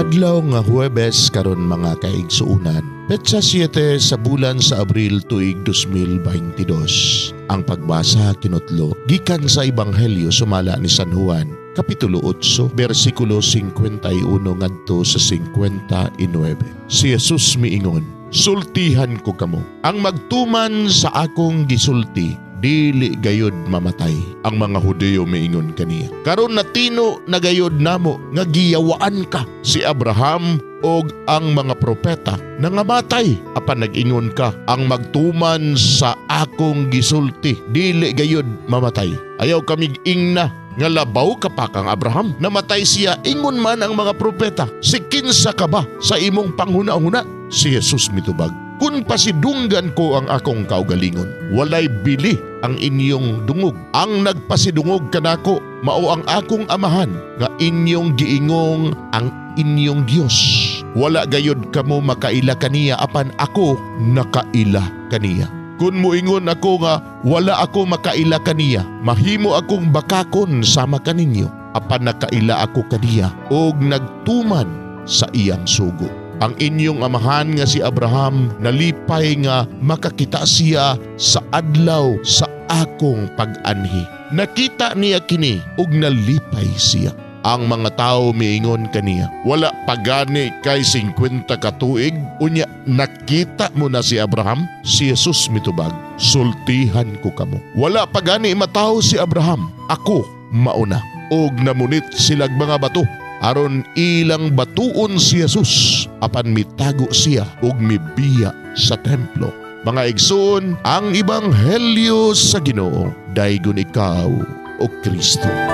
Adlaw nga Huwebes karon, mga kaigsuonan. Petsa 7 sa bulan sa Abril, tuig 2022. Ang pagbasa kinutlo gikan sa Ebanghelyo sumala ni San Juan, Kapitulo 8, bersikulo 51 ngadto sa 59. Si Jesus miingon, "Sultihan ko kamo, ang magtuman sa akong gisulti, dili gayod mamatay." Ang mga Hudiyo miingon kaniya, "Karon natino na gayod namo nga giyawaan ka. Si Abraham og ang mga propeta nangamatay, apan nag-ingon ka, 'Ang magtuman sa akong gisulti dili gayod mamatay.' Ayaw kamig ingna nga labaw ka pa kang Abraham. Namatay siya, ingon man ang mga propeta. Si kinsa ka ba sa imong panghuna-huna?" Si Jesus mitubag, "Kung pasidunggan ko ang akong kaugalingon, walay bili ang inyong dungog. Ang nagpasidungog kanako mao ang akong Amahan nga inyong giingong ang inyong Dios. Wala gayod kamo makaila kaniya, apan ako nakaila kaniya. Kung muingon ako nga wala ako makaila kaniya, mahimo akong bakakon sama kaninyo, apan nakaila ako kaniya og nagtuman sa iyang sugo. Ang inyong amahan nga si Abraham nalipay nga makakita siya sa adlaw sa akong pag-anhi. Nakita niya kini ug nalipay siya." Ang mga tao miingon kaniya, "Wala pagani kay 50 ka tuig, unya nakita mo na si Abraham?" Si Jesus mitubag, "Sultihan ko kamo, wala pagani matawo si Abraham, ako mauna." Og namunit silag mga bato aron ilang batuon si Jesus, apan mitago siya ug mibiya sa templo. Mga igsoon, ang ebanghelyo sa Ginoo. Daygon ikaw, o Kristo.